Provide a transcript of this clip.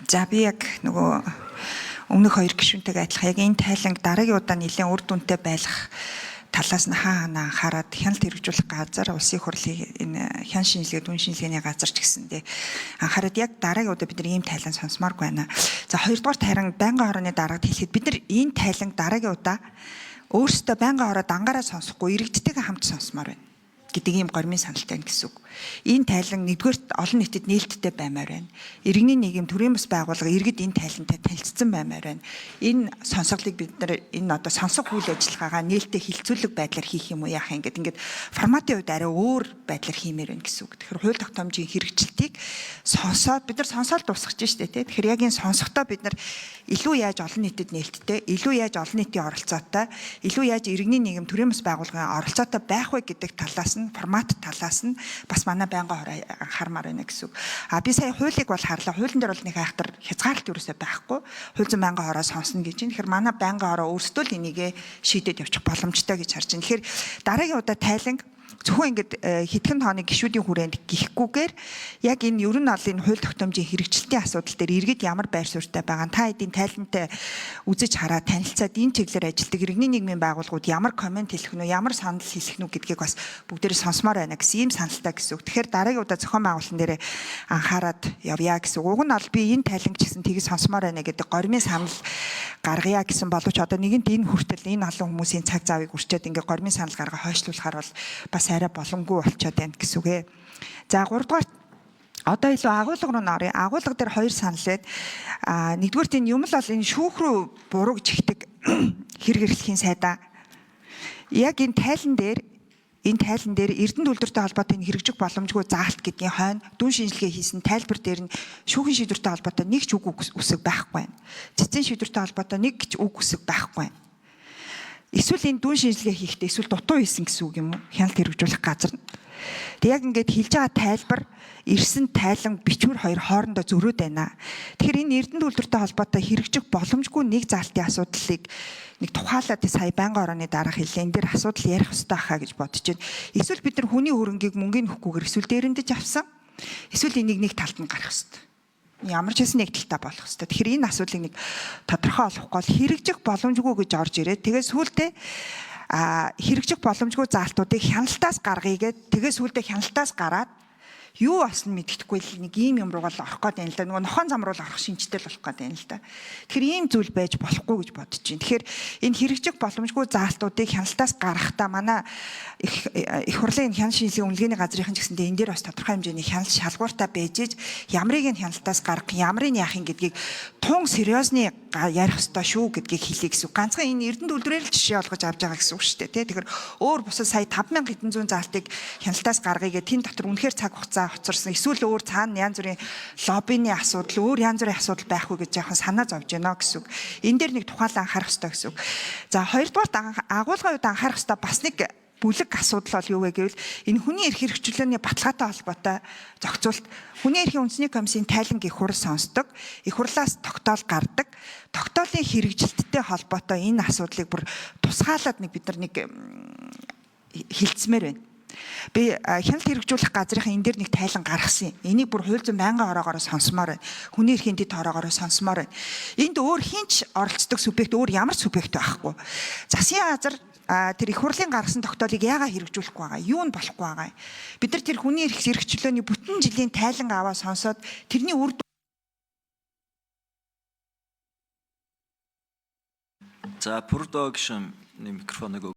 За, би яг нөгөө өмнөх хоёр гишүүнтэйгээ адилхан яг энэ тайланг дараагийн удаа нэлээд үр дүнтэй байлгах талаас нь хаа ханаа анхаарад, хяналт хэрэгжүүлэх газар, улсын хурлын энэ хян шинжилгээ, дүн шинжилгээний газар ч гэсэндээ анхаарад яг дараагийн удаа бид нар ийм тайлан сонсомооргүй байна. За, хоёрдугаар харин байнгын хорооны дараагад хэлэхэд бид нар энэ тайланг дараагийн удаа өөрсдөө байнгын хороо дангаараа сонсохгүй, иргэдтэйгээ хамт сонсомоор байна гэдэг ийм гормын саналтай байна гэсэн үг. Энэ тайлан нэгдүгээрт олон нийтэд нээлттэй баймаар байна. Иргэний нийгэм, төрийн бас байгууллага, иргэд энэ тайлантай танилцсан баймаар байна. Энэ сонсголыг бид нар энэ одоо сонсох үйл ажиллагаагаа нээлттэй хилцүүлэг байдлаар хийх юм уу, яах юм гэдэг ингээд форматын хувьд арай өөр байдлаар хиймээр байна гэсэн үг. Тэгэхээр хууль тогтоомжийн хэрэгжилтийг сонсоод, бид нар сонсоод дуусгаж штэ, тий. Тэгэхээр яг энэ сонсохдоо бид нар илүү яаж олон нийтэд нээлттэй, илүү яаж олон нийтийн оролцоотой, илүү яаж иргэний нийгэм, төрийн бас байгууллагын оролцоотой байх вэ гэдэг талаас нь, формат талаас нь бас манай байнгын хороо анхаармаар байна гэсэн үг. А би сая хуулийг бол харлаа. Хуулийн дээр бол нэг айхтар хязгаарлалт ерөөсөө байхгүй. Хууль зүйн байнгын хороо сонсно гэж байна. Тэгэхээр манай байнгын хороо өөрсдөө л энийгээ шийдээд явчих боломжтой гэж харж байна. Тэгэхээр дараагийн удаа тайланг зөвхөн ингээд хэдхэн тооны гишүүдийн хүрээнд гихгүйгээр яг энэ ер нь бол энэ хууль тогтоомжийн хэрэгжилтийн асуудал дээр иргэд ямар байр суурьтай байгаа, та хэдийн тайлантай үзэж хараа танилцаад, энэ чиглэлээр ажилладаг иргэний нийгмийн байгууллагууд ямар comment хэлэх нь үү, ямар санал хэлэх нь үү гэдгийг бас бүгдээрээ сонсомоор байна гэсэн ийм саналтай гэсэн үг. Тэгэхээр дараагийн удаа зохион байгуулалтын дээр анхаарад явъя гэсэн үг. Уг нь бол би энэ тайланг ч гэсэн тгий сонсомоор байна гэдэг гормын санал гаргая гэсэн боловч одоо нэгэнт энэ хүртэл энэ олон хүмүүсийн цаг завыг үрчээд ингээ гормын санал гаргаа хойшлуулахаар бол бас арай боломгүй болчиход байна гэсэн үг ээ. За, гуравдугаар одоо илүү агуулга руу н оръё. Агуулга дээр хоёр санал байд. А нэгдүгээрт энэ юм л бол энэ шүүх рүү буруу гэж ихдэг хэрэг эрхлэхийн сайдаа. Яг энэ тайлан дээр Эрдэнэ үйлдвэртэй холбоотой энэ хэрэгжих боломжгүй заалт гэдгийн хойно дүн шинжилгээ хийсэн тайлбар дээр нь шүүхийн шийдвэртэй холбоотой нэг ч үг үсэг байхгүй байна. Цэцэн шийдвэртэй холбоотой нэг ч үг үсэг байхгүй байна. Эсвэл энэ дүн шинжилгээ хийхдээ эсвэл дутуу хийсэн гэсэн үг юм уу? Хяналт хэрэгжүүлэх газар нь. Тэг яг ингээд хэлж байгаа тайлбар, ирсэн тайлан, бичвэр хоёр хоорондоо зөрөөд байна. Тэгэхээр энэ Эрдэнэ үйлдвэртэй холбоотой хэрэгжих боломжгүй нэг заалтын асуудлыг нэг тухайлаад сая байнгын орооны дараах хэлээ. Энэ дээр асуудал ярих хэрэгтэй хаа гэж бодож байна. Эсвэл бид нар хүний хөрөнгийг мөнгөний нөхгүйгээр эсвэл дээрэндэж авсан. Эсвэл энийг нэг талд нь гарах хэрэгтэй. Ямар ч байсан нэг талтай болох хэрэгтэй. Тэгэхээр энэ асуудлыг нэг тодорхой олохгүй бол хэрэгжих боломжгүй гэж орж ирээд, тэгээ сүүлдээ хэрэгжих боломжгүй заалтуудыг хяналтаас гаргая гэд, тэгээ сүүлдээ хяналтаас гараад юу болсон мэддэхгүй л нэг ийм юм руугаа л орох гээд байна л да. Нөгөө нохоон зам руу л орох шинжтэй л болох гээд байна л да. Тэгэхээр ийм зүйл байж болохгүй гэж бодож байна. Тэгэхээр энэ хэрэгжих боломжгүй заалтуудыг хяналтаас гаргахтаа манай их хурлын хяналт шинжилгээ үнэлгээний газрынхан ч гэсэндээ энэ дээр бас тодорхой хэмжээний хяналт шалгууртай байж иж ямрыг нь хяналтаас гаргах, ямрыг нь яах юм гэдгийг тун сериозны ярих ёстой шүү гэдгийг хэлье гэсэн. Ганцхан энэ Эрдэнэ үйлдвэрээр л жишээ олгож авч байгаа гэсэн үг шүү дээ. Тэгэхээр өөр бусад сая 5000 хэдэн зуун заалтыг хяналтаас гаргая гэх тэн дотор үнэхээр цаг хугацаа хоцорсон. Эсвэл өөр цаана янз бүрийн лоббины асуудал, өөр янз бүрийн асуудал байхгүй гэж яахан санаа зовж байна гэсэн үг. Энэ дээр нэг тухайлан анхаарах ёстой гэсэн үг. За, хоёрдугаарт агуулгын үед анхаарах ёстой бас нэг бүлэг асуудал бол юу вэ гэвэл энэ хүний эрх хэрэгчлөөний баталгаатай холбоотой зохицуулт. Хүний эрхийн үндэсний комиссийн тайланг их хурл сонсдог. Их хурлаас тогтоол гардаг. Тогтоолын хэрэгжилттэй холбоотой энэ асуудлыг бүр тусгаалаад нэг бид нар нэг хилцмээр байна. Би хяналт хэрэгжүүлэх газрынхаа энэ дээр нэг тайлан гаргасан юм. Энийг бүр хууль зүйн байнгын ороогоороо сонсомоор байна. Хүний эрхийн дэд ороогоороо сонсомоор байна. Энд өөр хинч оролцдог субъект, өөр ямар субъект байхгүй. Засгийн газар тэр их хурлын гаргасан тогтоолыг яагаад хэрэгжүүлэхгүй байгаа? Юу нь болохгүй байгаа юм? Бид нар тэр хүний эрх хэрэгчлөөний бүтэн жилийн тайлан аваа сонсоод тэрний үр За, Пүрдоо гишүүний микрофоныг